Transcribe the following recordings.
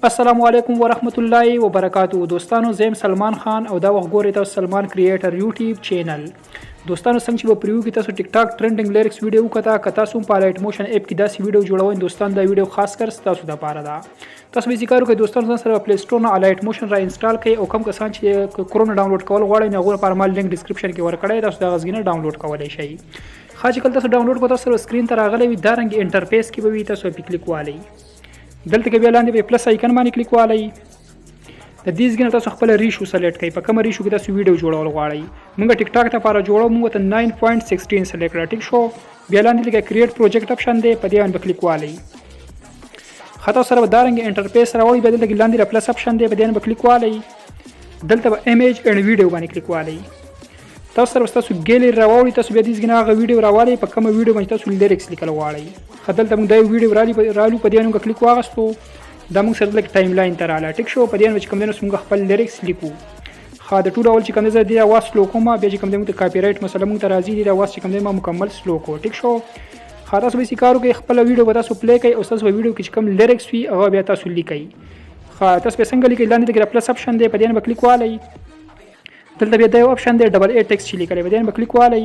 السلام علیکم ورحمت الله وبرکاتو دوستانو، زه یم سلمان خان او دا وخت ګورئ تاسو سلمان کریټر یوټیوب چینل. دوستانو، څنګه چې په پریویو کې تاسو ټیک ټاک ټرینډینګ لیریکس ویډیو وکته، که تاسو هم په الایټ موشن اپ کې داسې ویډیو جوړوئ، دوستان، دا ویډیو خاص کر ستاسو لپاره ده. تاسو به کار وکړئ دوستان، ځان سره پلی سټور نه الایټ موشن را انسټال کړئ او کم کسان چې کرونا ډاونلوډ کول غواړي، نو هغو لپاره ما لینک ډیسکرپشن کې ورکړی، تاسو دغه ځای نه ډاونلوډ کولی شئ. ښه، چې کله تاسو ډاونلوډ کړئ، تاسو سره سکرین ته راغلی وي، دا رنګ انټرفیس کې به وي. تاسو پې کلیک والئ، دلته کې بیا لاندې به پلس آیکن باندې کلیک والئ. د دې ځای تاسو خپل ریشو سلیکټ کړئ، په کومه ریشو کې تاسو ویډیو جوړول غواړئ. موږ ټیک ټاک ته لپاره جوړو، موږ ته 9.16 سلیکټ کړه. ټیک شو. بیا لاندې لکه کریټ پروجیکټ اپشن دی، په دې باندې کلیک والئ. خطا سره به دا رنګ انټرفیس راوړي. بیا دلته کې لاندې د پلس اپشن دی، په دې باندې کلیک والئ. دلته به امیج اینډ ویډیو باندې کلیک والئ. تاسو سره تاسو ګیلری راوړي. تاسو بیا دې ځای هغه ویډیو راوړئ په کومه ویډیو باندې تاسو لیریکس لیکل غواړئ. ښه، دلته موږ دا ویډیو رالو، په دې باندې کلیک واغستو. دا موږ سره لکه ټایم لاین ته رااله. ټیک شو. په دې باندې چې کوم دی موږ خپل لیریکس لیکو. ښه، د ټول اول چې کوم دی زه دې اواز سلو کوم، بیا چې کوم دی موږ ته کاپی رائټ مسله موږ ته راځي. دې اواز چې کوم دی ما مکمل سلو کو. ټیک شو. ښه، تاسو به کار وکړئ، خپل ویډیو به تاسو پلی کړئ او تاسو په ویډیو کې چې کوم لیریکس وي، هغه بیا تاسو لیکئ. ښه، تاسو به څنګه لیکئ؟ لاندې د پلس اپشن دی، په دې باندې کلیک والئ. دلته بیا دا یو اپشن دی، ډبل ای ټیکس چې لیکلی، په دې باندې کلیک والئ.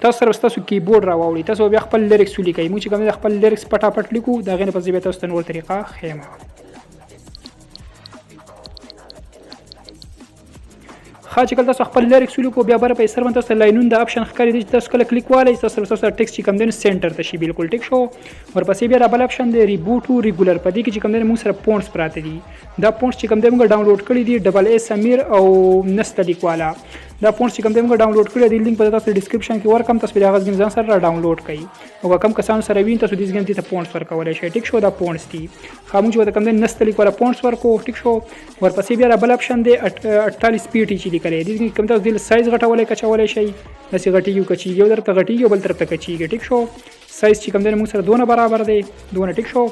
تاسو سره تاسو کیبورډ راوړي، تاسو بیا خپل لیریکس ولیکئ. موږ چې کوم خپل لیریکس پټاپټ لیکو، دا غینه پس بیا تاسو ته نور طریقه ښیم. ښه، چې کله تاسو خپل لیریکس ولیکو، بیا بره په سر باندې تاسو لاینون د اپشن ښکاري دی، چې تاسو کله کلیک والئ، تاسو سره تاسو ټیکس چې کوم دی سنټر ته شي بالکل. ټیک شو. ورپسې بیا بل اپشن دی، ریبوټو ریګولر. په دې کې چې کوم دی موږ سره فونټس پراته دي. دا فونټس چې کوم دی موږ ډاونلوډ کړی دي، ډبل اس امیر او نستعلیق والا. دا فونټس چې کوم دی موږ ډاونلوډ کړی دی، لینک په تاسو ډیسکرپشن کې ورکم، تاسو بیا هغه ځان سره را ډاونلوډ کړئ او کم کسانو سره وین، تاسو دې ځګن ته فونټس ورکولای شئ. ټیک شو. دا فونټس دي. ښه، موږ چې کوم دی نستعلیق والا فونټس ورکو. ټیک شو. ورپسې بیا بل اپشن دی، 48 پی ټي چې لیکلی دی. کوم تاسو د سایز غټولای کچولای شئ، داسې غټیږي او کچیږي، یو طرف ته غټیږي او بل طرف ته کچیږي. ټیک شو. سایز چې کوم دی موږ سره دونه برابر دی، دونه. ټیک شو.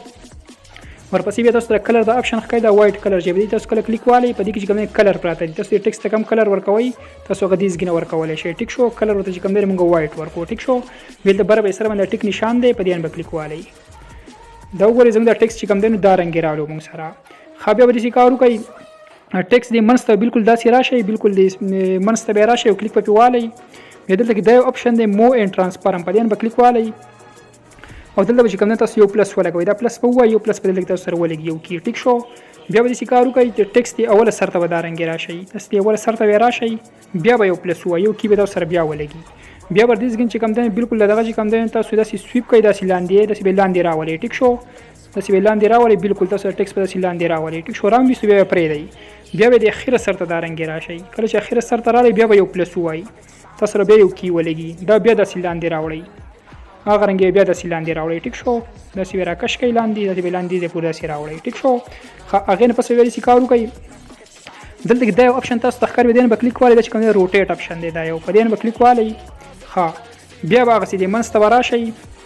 ورپسې بیا تاسو ته کلر د اپشن ښکاري، دا وایټ کلر چې دی، تاسو کله کلیک والئ، په دې کې چې کوم کلر پراته دي، تاسو ټیکس ته کم کلر ورکوئ، تاسو هغه دې ځګینه ورکولی شئ. ټیک شو. کلر ورته چې کوم دی موږ وایټ ورکو. ټیک شو. بیا د بره به سره باندې ټیک نشان دی، په دې باندې کلیک والئ. دا وګورئ، زموږ د ټیکس چې کوم دی نو دا رنګ راغلو موږ سره. ښه، بیا به داسې کار وکړئ، ټیکس دې منځ ته بالکل داسې راشي، بالکل دې منځ ته بیا راشي او کلیک پکې والئ. بیا دلته کې دا یو اپشن دی، موو اینډ ټرانسفرم، په دې باندې کلیک والئ او دلته به چې کوم دی تاسو یو پلس ولګوئ. دا پلس به ووایي، یو پلس په دلته کې تاسو سره ولګي، یو کی. ټیک شو. بیا به داسې کار وکړئ چې ټیکس دې اوله سر ته به دا رنګ راشي، داسې دې اوله سر ته بیا راشي، بیا به یو پلس ووایي، یو کی به تاسو سره بیا ولګي. بیا ور دې ځګن چې کوم دی بالکل دغه چې کوم دی تاسو داسې سویپ کړئ، داسې لاندې، داسې به لاندې راولئ. ټیک شو. داسې به لاندې راولئ، بالکل تاسو ټیکس به داسې لاندې راولئ. ټیک شو. رام ویستو، بیا پرېږدئ، بیا به د اخیره سر ته دا رنګ راشي. کله چې اخیره سر ته راغی، بیا به یو پلس ووایي، تاسو سره بیا یو کی ولګي. دا بیا داسې لاندې راوړئ، هغه رنګ بیا داسې لاندې راوړئ. ټیک شو. داسې به راکش کړئ لاندې، داسې به لاندې ځای پورې داسې راوړئ. ټیک شو. ښه، هغې نه پس بیا داسې کار وکړئ، دلته کې دا یو اپشن تاسو ته ښکاري، په دې به کلیک والئ. دا چې کوم دی روټیټ اپشن دی، دا یو، په دې به کلیک والئ. ښه، بیا به هغسې د منځ ته به راشئ،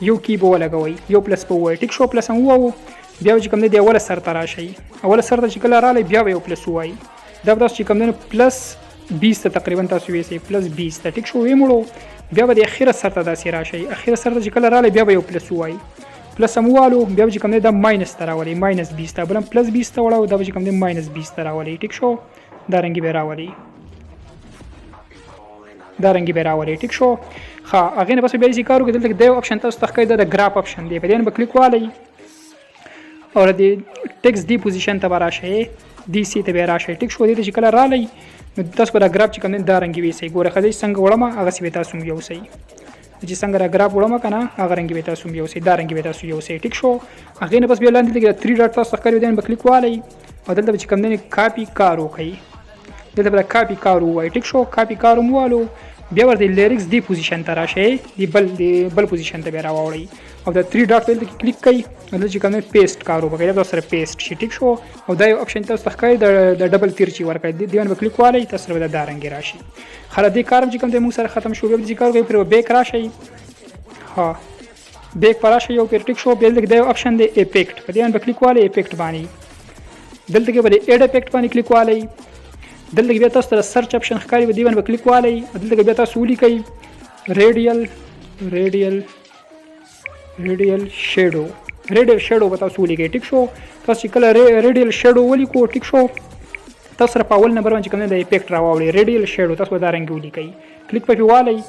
یو کی به ولګوئ، یو پلس به ووایئ. ټیک شو. پلس هم ووایو. بیا به چې کوم دی د اوله سر ته راشئ، اوله سر ته چې کله راغلی، بیا به یو پلس ووایئ. دا به تاسو چې کوم دی پلس 20 ته تقریبا تاسو ویسئ، پلس 20 ته. ټیک شو. ویې مړو. بیا به د اخیره سر ته داسې راشئ، اخیره سر ته چې کله راغلی، بیا به یو پلس ووایئ. پلس هم ووالو. بیا به چې کوم دی دا ماینس ته راولئ، ماینس 20 ته. بل هم پلس 20 ته وړو، دا به چې کوم دی ماینس 20 ته راولئ. ټیک شو. دا رنګي به راولئ، دا رنګي به راولئ. ټیک شو. ښه، هغې نه پس بیا داسې کار وکړئ، دلته کې دا یو اپشن تاسو ته ښکاري، دا د ګراف اپشن دی، په دې باندې به کلیک والئ او د ټیکس دی پوزیشن ته به راشئ، دی سی ته به راشئ. ټیک شو. دې ته چې کله راغلی، نو تاسو به دا ګراف چې کوم دی دا رنګ ویسئ. ګوره ښه، څنګه وړم هغسې به تاسو هم یوسئ، چې څنګه دا ګراف وړم که نه، هغه رنګ به تاسو هم یوسئ، دا رنګ به تاسو یوسئ. ټیک شو. هغې نه پس بیا لاندې لږ 3 ډاټ تاسو ته ښکاري، دې به کلیک والئ او دلته به چې کوم دی کاپي کار وکړئ، دلته به کاپي کار ووایي. ټیک شو. کاپي کار هم ووالو. بیا ورته لیریکس دی پوزیشن ته راشئ، دی بل پوزیشن ته بیا راوړئ او د 3 ډاټ په دلته کې کلیک کړئ او دلته چې کوم پیسټ کار وکړئ، دا سره پیسټ شي. ټیک شو. او دا یو اپشن تاسو ته ښکاري، د ډبل تیر چې ورکړئ، دی باندې کلیک والئ، تاسو سره به دا رنګ راشي. خلا دې کار چې کوم دی موږ سره ختم شو. بیا چې کار کوي، پر بیک راشئ. ها، بیک پر راشئ یو پیر. ټیک شو. بیا دلته دا یو اپشن دی، افیکټ، په دې باندې کلیک والئ. افیکټ باندې دلته کې به د ایډ افیکټ باندې کلیک والئ. دلته کې بیا تاسو ته سرچ اپشن ښکاري، په دې باندې به کلیک والئ او دلته کې بیا تاسو ولیکئ ریډیل شیډو. ریډیل شیډو به تاسو ولیکئ، ټیک شو. تاسو چې کله ریډیل شیډو ولیکو، ټیک شو، تاسو سره په اول نمبر باندې چې کوم دی د افیکټ راواوړي ریډیل شیډو، تاسو به دا رنګ ولیکئ، کلیک پکې والئ.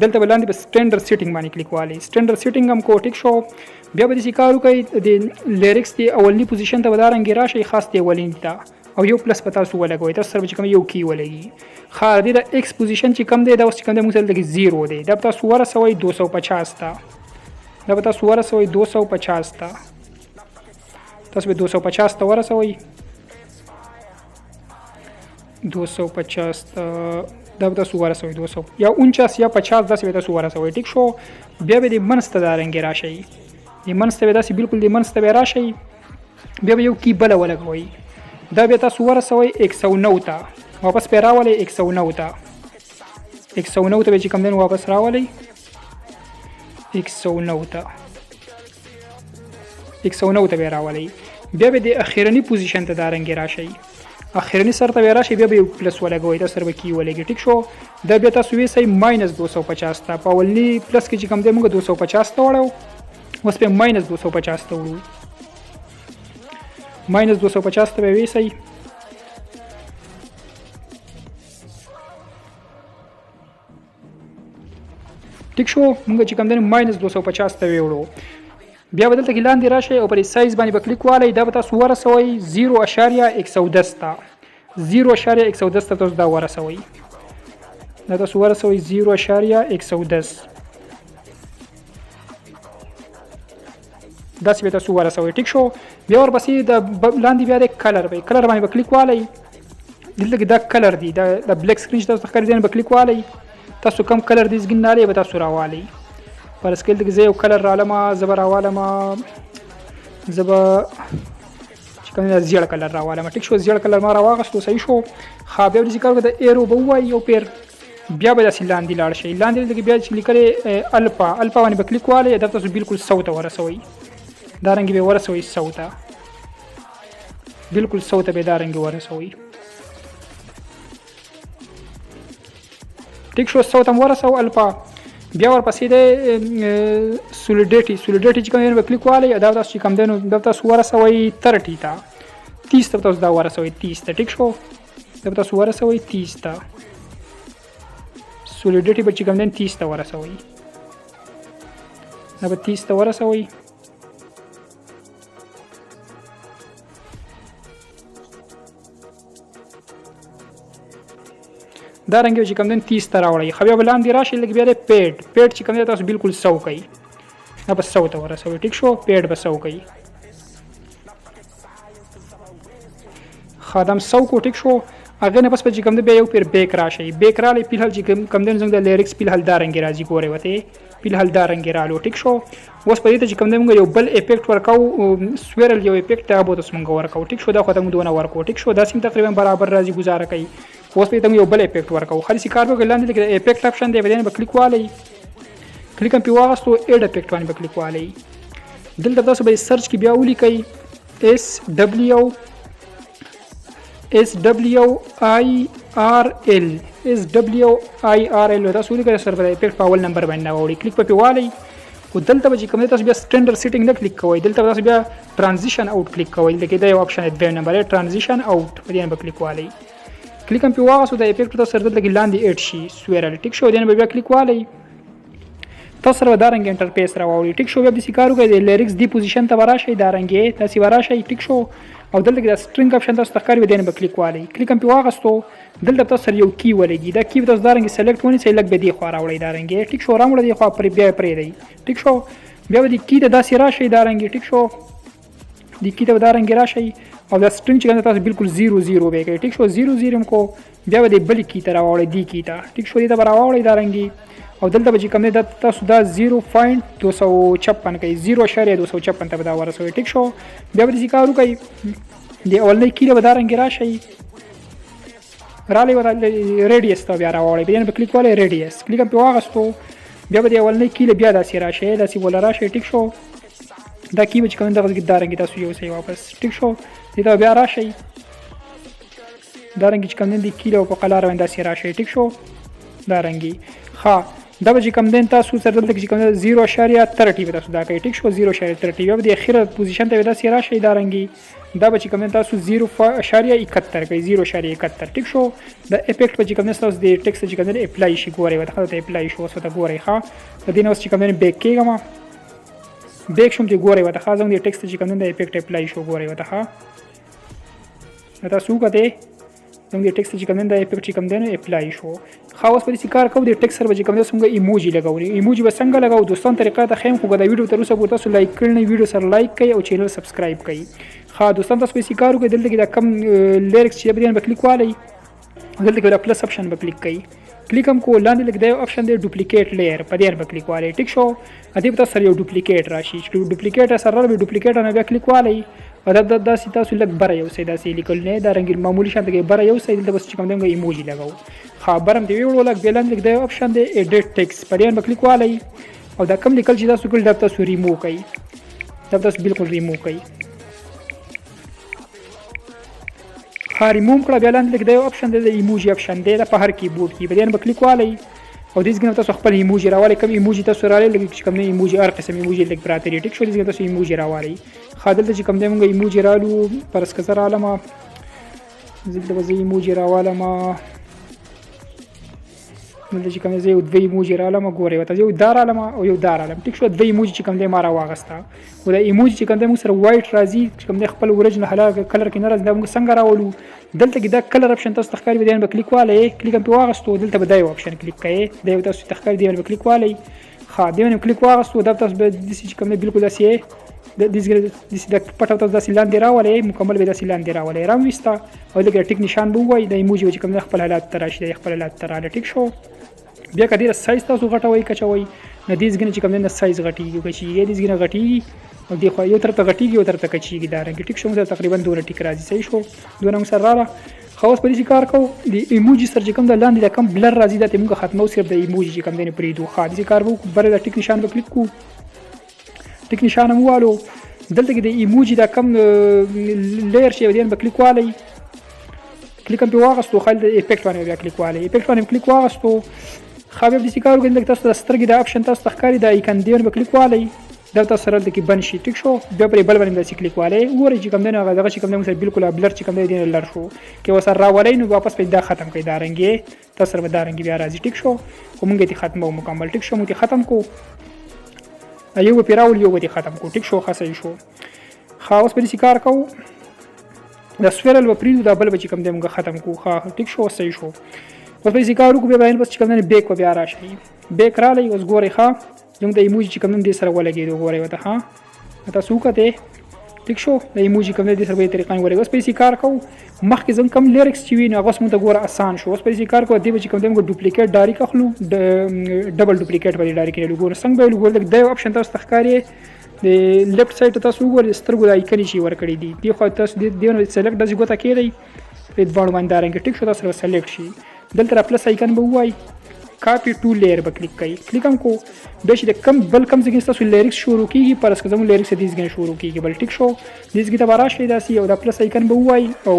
دلته به لاندې په سټنډرډ سیټینګ باندې کلیک والئ، سټنډرډ سیټینګ هم کو، ټیک شو. بیا به داسې کار وکړئ، د لیریکس د اولني پوزیشن ته به دا رنګ راشئ، خاص د اولني ته، او یو پلس به تاسو ولګوئ، تاسو سره به چې کوم یو کی ولګي. ښه، د دې د ایکس پوزیشن چې کوم دی دا اوس چې کوم دی موږ سره دلته کې 0 دی، دا به تاسو ورسوئ 250 ته، دا به تاسو ورسوئ 250 ته، تاسو به 250 ته ورسوئ، 250 ته دا به تاسو ورسوئ، 200 یا 49 یا 50 داسې به تاسو ورسوئ، ټیک شو. بیا به د منځ ته دا رنګ راشئ، د منځ ته به داسې بالکل د منځ ته به راشئ، بیا به یو کی بله ولګوئ، دا بیا تاسو ورسوئ 109 ته، واپس بیا راولئ 109 ته، 109 ته به چې کوم دی واپس راولئ 109 ته، 109 ته به راولئ. بیا به د اخیرني پوزیشن ته دا رنګ راشئ، اخیرني سر ته به راشئ، بیا به یو پلس ولګوئ، تاسو سره به کی ولګي، ټیک شو. دا بیا تاسو ویسئ ماینس 250 ته، په اولني پلس کې چې کوم دی موږ 250 ته وړو، اوس به ماینس 250 ته وړو، ماینس 250 ته به ویسئ. ټیک شو، موږ چې کوم دی ماینس 250 ته ویوړو. بیا به دلته کې لاندې راشئ او پر سایز باندې به کلیک والئ، دا به تاسو ورسوئ 0.110 ته، 0.110 ته تاسو دا ورسوئ، دا تاسو ورسوئ 0.110، داسې به تاسو ورسوئ، ټیک شو. بیا ورپسې د لاندې بیا د کلر به کلر باندې به کلیک والئ، دلته کې دا کلر دی، دا د بلیک سکرین چې تاسو ښکاري دی به کلیک والئ، تاسو کم کلر دی زګین نالې به تاسو راوالئ. فرض کړئ دلته کې زه یو کلر رالم، زه به راوالم، زه به چې کوم دی زیړ کلر راوالم، ټیک شو. زیړ کلر ما راواغستو، صحیح شو. ښه، بیا به داسې کار وکړو، د ایرو به ووایي یو پیر، بیا به داسې لاندې لاړ شئ، لاندې دلته کې بیا چې لیکلی الفا، الفا باندې به کلیک والئ، دا تاسو بالکل 100 ته ورسوئ، دا رنګ به ورسوئ 100 ته، بالکل 100 ته به دا رنګ ورسوئ، ټیک شو. 100 ته ورسو الفا. بیا ورپسې دی سولیډیټي، سولیډیټي چې کوم دی به کلیک والئ، دا تاسو چې کوم دی نو دا تاسو ورسوئ 30 ته، 30 ته تاسو دا ورسوئ 30 ته، ټیک شو. دا به تاسو ورسوئ 30 ته، سولیډیټي به چې کوم دی 30 ته ورسوئ، دا به 30 ته ورسوئ. دا رنګ چې کوم دی 30 ته راوړئ. خو بیا به لاندې راشئ لږ، بیا دی پیډ، پیډ چې کوم دی تاسو بالکل 100 کړئ، دا به 100 ته ورسوئ، ټیک شو. پیډ به 100 کړئ، ښه دا هم 100 کو، ټیک شو. هغې نه پس به چې کوم دی بیا یو پیر بیک راشئ، بیک رالی فی الحال چې کوم دی زموږ د لیریکس فی الحال دا رنګ راځي، ګورئ ورته فی الحال دا رنګ رالو، ټیک شو. اوس په دې ته چې کوم دی موږ یو بل افیکټ ورکاو، سویرل یو افیکټ هغه به تاسو موږ ورکاو، ټیک شو. دا خو ته موږ دونه ورکو، ټیک شو. داسې هم تقریبا برابر راځي، ګزاره کوي. اوس په دې ته موږ یو بل افیکټ ورکاو. ښه، داسې کار وکړئ، لاندې د افیکټ اپشن دی، په دې به کلیک والئ، کلیک هم پرې واغستو، ایډ افیکټ باندې به کلیک والئ. دلته تاسو به سرچ کې بیا ولیکئ اس ډبلیو اس ډبلیو آی آر ال، اس ډبلیو آی آر ال تاسو ولیکئ، سره به افیکټ په اول نمبر باندې راوړي، کلیک پکې والئ. خو دلته به چې کوم دی تاسو بیا سټنډرډ سیټینګ نه کلیک کوئ، دلته به تاسو بیا ترانزیشن اوټ کلیک کوئ. دلته کې دا یو اپشن دی، دویم نمبر دی ترانزیشن اوټ، په دې به کلیک والئ. کلیک هم پرې واغستو، د افیکټ تاسو سره دلته کې لاندې ایډ شي سویرل، ټیک شو. دې نه به بیا کلیک والئ، تاسو سره به دا رنګ انټرفیس راواوړي، ټیک شو. بیا داسې کار وکړئ، د لیریکس دې پوزیشن ته به راشئ، دا رنګ یې داسې به راشئ، ټیک شو. او دلته کې دا سټرینګ اپشن تاسو ته ښکاري، به دې نه به کلیک والئ، کلیک هم پرې واغستو. دلته تاسو سره یو کی ولګي، دا کی به تاسو دا رنګ سلیکټ ونیسئ، لږ به دې خوا راوړئ، دا رنګ یې، ټیک شو. راوړئ دې خوا پرې، بیا یې پرېږدئ، ټیک شو. بیا به دې کی ته داسې راشئ، دا رنګ یې، ټیک شو. دې کی ته به دا رنګ راشئ او دا سټرینګ چې کوم تاسو بالکل 0 0 به کوي، ټیک شو. 0 0 هم کو، بیا به دې بلې کی ته راوړئ، دې کی ته، ټیک شو. دې ته به راوړئ دا رنګ، او دلته به چې کوم دی دا تاسو دا 0.256 کوي، 0.256 ته به دا ورسوئ، ټیک شو. بیا به داسې کار وکړئ، د اولنۍ کی له به دا رنګ راشئ، رالی ورته ریډیس ته بیا راوړئ، په دې به کلیک والئ، ریډیس کلیک هم پرې واغستو. بیا به د اولنۍ کی له بیا داسې راشئ، داسې به له راشئ، ټیک شو. دا کی به چې کوم دغه دا رنګ تاسو یوسئ واپس، ټیک شو. دې ته بیا راشئ، دا رنګ چې کوم دی کی له په قلار باندې داسې راشئ، ټیک شو. دا رنګي. ښه، دا به چې کوم دی تاسو سره دلته کې چې کوم دی 0.30 به تاسو دا کوي، ټیک شو. 0.30 بیا به د اخیره پوزیشن ته به داسې راشئ، دا رنګي دا به چې کوم دی تاسو 0.71 کوي، 0.71، ټیک شو. د افیکټ به چې کوم دی تاسو د ټیکس چې کوم دی اپلای شي، ګورئ ورته ته اپلای شو، اوس ورته ګورئ. ښه، د دې نه اوس چې کوم دی بیک کېږم، بیک شوم، ته ګورئ ورته. ښه، زموږ د ټیکس چې کوم دی د افیکټ اپلای شو، ګورئ ورته. ښه، تاسو وکتئ زموږ د ټیکس چې کوم دی د افیکټ چې کوم دی نو اپلای شو. ښه، اوس په دې کار کوو، د ټیکس سره به چې کوم دی څنګه ایموجي لګولې، ایموجي به څنګه لګاو دوستان طریقه ته خیم. خو دا ویډیو تر اوسه پورې تاسو لایک کړئ نه، ویډیو سره لایک کړئ او چینل سبسکرایب کړئ. ښه دوستان، تاسو په دې کار وکړئ، دلته کې دا کم لیریکس چې په دې باندې کلیک والئ، دلته کې دا پلس اپشن به کلیک کړئ، کلیک هم کو، لاندې لږ دا یو اپشن دی ډوپلیکیټ لیر، په دې به کلیک والئ، ټیک شو. دې به تاسو سره یو ډوپلیکیټ راشي، چې ډوپلیکیټ سره راوي، ډوپلیکیټ نه بیا کلیک والئ او دا داسې تاسو لږ بره یو څه داسې لیکل نه، دا رنګ معمولی شان ته بره یو څه، دلته بس چې کوم دی ایموجي لګاو. ښه، برم دی ویوړو لږ، بیا لاندې لږ دا یو اپشن دی ایډیټ ټیکس، په دې به کلیک والئ او دا کم لیکل چې تاسو کړل دا تاسو ریموو کړئ، دا تاسو بالکل ریموو کړئ. ښه، ریموو کړه. بیا لاندې لږ دا یو اپشن دی د ایموجي اپشن دی، دا په هر کیبورډ کې، په دې به کلیک والئ او دې ځای تاسو خپل ایموجي راوالئ، کوم ایموجي تاسو راولئ، لږ چې کوم دی ایموجي هر قسم ایموجي لږ پراته دي، ټیک شو. دې ځای تاسو ایموجي راوالئ. ښه، دلته چې کوم دی مونږ ایموجي رالو، فرض که زه رالم، دلته به زه ایموجي راوالم، دلته چې کوم دی زه یو دوه ایموجي رالم، ګورئ ورته، یو دا رالم او یو دا رالم، ټیک شو. دوه ایموجي چې کوم دی ما راواغسته، خو دا ایموجي چې کوم دی موږ سره وایټ راځي، چې کوم دی خپل اوریجنل حالت کلر کې نه راځي، دا موږ څنګه راولو؟ دلته کې دا کلر اپشن تاسو ته ښکاري، به دې به کلیک والئ، کلیک هم پرې واغستو، دلته به دا یو اپشن کلیک کړئ، دا یو تاسو ته ښکاري، دې باندې به کلیک والئ. ښه، دې باندې کلیک واغستو، دا تاسو به داسې چې کوم دی بالکل داسې د دې داسې د پټه تاسو داسې لاندې راولئ، مکمل به داسې لاندې راولئ، راویسته او لږ ټیک نشان به ووایي، د ایموجي به چې کوم دی خپل حالت ته راشي، د خپل حالت ته راغله، ټیک شو. بیا که ډېره سایز تاسو غټوئ کچوئ، نو دې ځای نه چې کوم دی نه سایز غټېږي کچېږي، دې ځای نه غټېږي او دې خوا یو طرف ته غټېږي یو طرف ته کچېږي، دا رنګ، ټیک شو. موږ سره تقریبا دونه ټیک راځي، صحیح شو، دونه موږ سره راغله. ښه، اوس په دې کار کوو، د ایموجي سره چې کوم د لاندې دا کوم بلر راځي دا ته موږ ختمو، صرف د ایموجي چې کوم دی نه پرېږدو. ښه، داسې کار به وکړو، بره دا ټیک نشان به کلیک کړو، ټیک نشان هم ووالو، دلته کې د ایموجي دا کوم لیر چې دی به کلیک والئ، کلیک هم پرې واغستو، خالي د افیکټ باندې بیا کلیک والئ، افیکټ باندې کلیک واغستو. ښه، بیا داسې کار وکړئ، دلته تاسو د سترګې دا اپشن تاسو ته ښکاري، دا ایکن دی باندې به کلیک والئ، دا تاسو سره دلته کې بند شي، ټیک شو. بیا پرې بل باندې داسې کلیک والئ، وګورئ چې کوم دی نو هغه دغه چې کوم دی موږ سره بالکل بلر چې کوم دی دی لر شو، که ورسره راولئ نو واپس پرې دا ختم کړئ، دا رنګ یې تاسو سره به دا رنګ بیا راځي، ټیک شو. خو موږ یې ختمو مکمل، ټیک شو، موږ یې ختم کړو، یو به پرې راولو، یو به یې ختم کړو، ټیک شو. ښه، صحیح شو. ښه، اوس په دې کار کوو، دا سویرل به پرېږدو، دا بل به چې کوم دی موږ ختم کړو. ښه، ټیک شو، صحیح شو. اوس به داسې کار وکړو، بیا به بس چې کوم دی بیک به بیا راشي، بیک رالی، اوس ګورئ. ښه، زموږ د ایموجي چې کوم دی دې سره ولګېدو، ګورئ ورته. ښه، تاسو وکتئ، ټیک شو، د ایموجي کوم دی دې سره به طریقه ولګي. اوس په دې کار کوو، مخکې زموږ کوم لیریکس چې وي نو هغه اوس موږ ته ګوره اسان شو. اوس په دې کار کوو، دې به چې کوم دی موږ ډوپلیکیټ ډایرک اخلو، ډبل ډوپلیکیټ به دې ډایرک لګو، ګوره څنګه به یې لګو. دا یو اپشن تاسو ته ښکاري، د لیفټ سایډ ته تاسو وګورئ، سترګو د آیکن چې ورکړي دي، دې خوا تاسو دې نو سلیکټ داسې ګوته کېږئ په دواړو باندې دا رنګ، ټیک شو، تاسو سره سلیکټ شي. دلته را پلس آیکن به ووایي، کاپي ټو لیر به کلیک کړئ، کلیک هم کو، بیا چې د کم بل کم ځای کې ستاسو لیریکس شروع کیږي، فرض که زموږ لیریکس دې ځای شروع کیږي بل، ټیک شو، دې ځای ته به راشئ داسې او دا پلس آیکن به ووایي او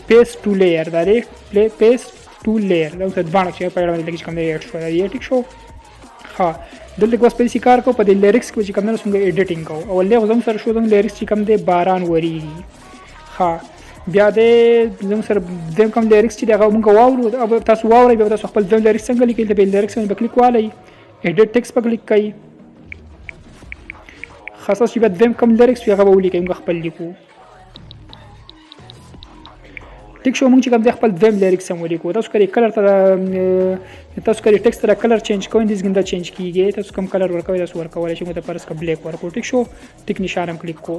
پیسټ ټو لیر، دا دی پیسټ ټو لیر، دا اوس دواړه چې په اړه باندې چې کوم دی اډ شو، دا دی، ټیک شو. ښه، دلته کې اوس په دې کار کوو، په دې لیریکس کې چې کوم دی څنګه ایډیټینګ کوو. اول دی خو زموږ سره شو، زموږ لیریکس چې کوم دی باران وریږي. ښه، بیا دی زموږ سره دویم کوم لیریکس چې دی هغه موږ واورو، او تاسو واورئ، بیا تاسو خپل دویم لیریکس څنګه لیکئ، دلته به لیریکس باندې به کلیک والئ، ایډیټ ټیکس به کلیک کړئ. ښه، تاسو چې بیا دویم کوم لیریکس وي هغه به ولیکئ، موږ خپل لیکو، ټیک شو. موږ چې کوم دی خپل دویم لیریکس هم ولیکو. تاسو کله کلر ته تاسو کله ټیکس ته کلر چینج کوئ، دې ځای چینج کیږي، تاسو کوم کلر ورکوئ تاسو ورکولی شئ. موږ ته فرض که بلیک ورکړو، ټیک شو، ټیک نشان هم کلیک کو،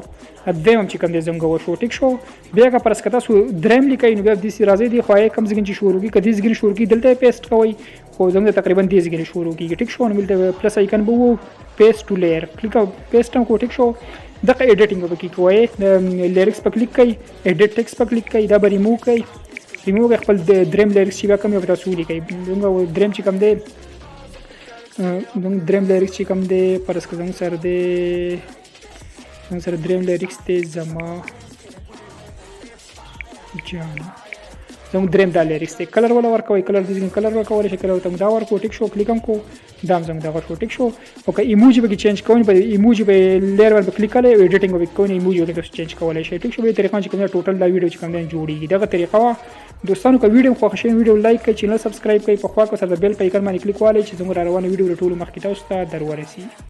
دویم هم چې کوم دی زموږ وشو، ټیک شو. بیا که فرض که تاسو دریم لیکئ نو بیا داسې راځئ دې خوا یې کوم ځای چې شروع کړي، که دې ځای شروع کړي دلته یې پیسټ کوئ، خو زموږ تقریبا دې ځای شروع کیږي، ټیک شو. نو دلته پلس آیکن به وو، پیسټ ټو لیر کلیک او پیسټ هم کو، ټیک شو. دغه ایډیټینګ به پکې کوئ، لیریکس په کلیک کړئ، ایډیټ ټیکس په کلیک کړئ، دا به ریموو کړئ، ریموو کړئ خپل دریم لیریکس چې بیا کوم یو تاسو ولیکئ. زموږ دریم چې کوم دی، زموږ دریم لیریکس چې کوم دی، فرض که زموږ سره دی، زموږ سره دریم لیریکس دی زما جان. زموږ دریم دا لیریکس دی. کلر ولا ورکوي، کلر دې کلر ورکول شي، کلر ته دا ورکو، ټیک شو. کلیک هم کو، دا هم زموږ دغه شو، ټیک شو. او که ایموجي به چینج کوئ، په ایموجي به لیر باندې کلیک کړئ او ایډیټینګ به کوئ، ایموجي به تاسو چینج کولای شئ، ټیک شو. په طریقه چې کوم ټوټل دا ویډیو چې کوم دی جوړیږي، دغه طریقه وا. دوستانو که ویډیو خوښ شي، ویډیو لایک کړئ، چینل سبسکرایب کړئ، په خوا کې سره د بیل په ایکن باندې کلیک والئ چې زموږ روانه ویډیو ټولو مخکې تاسو ته در ورسي.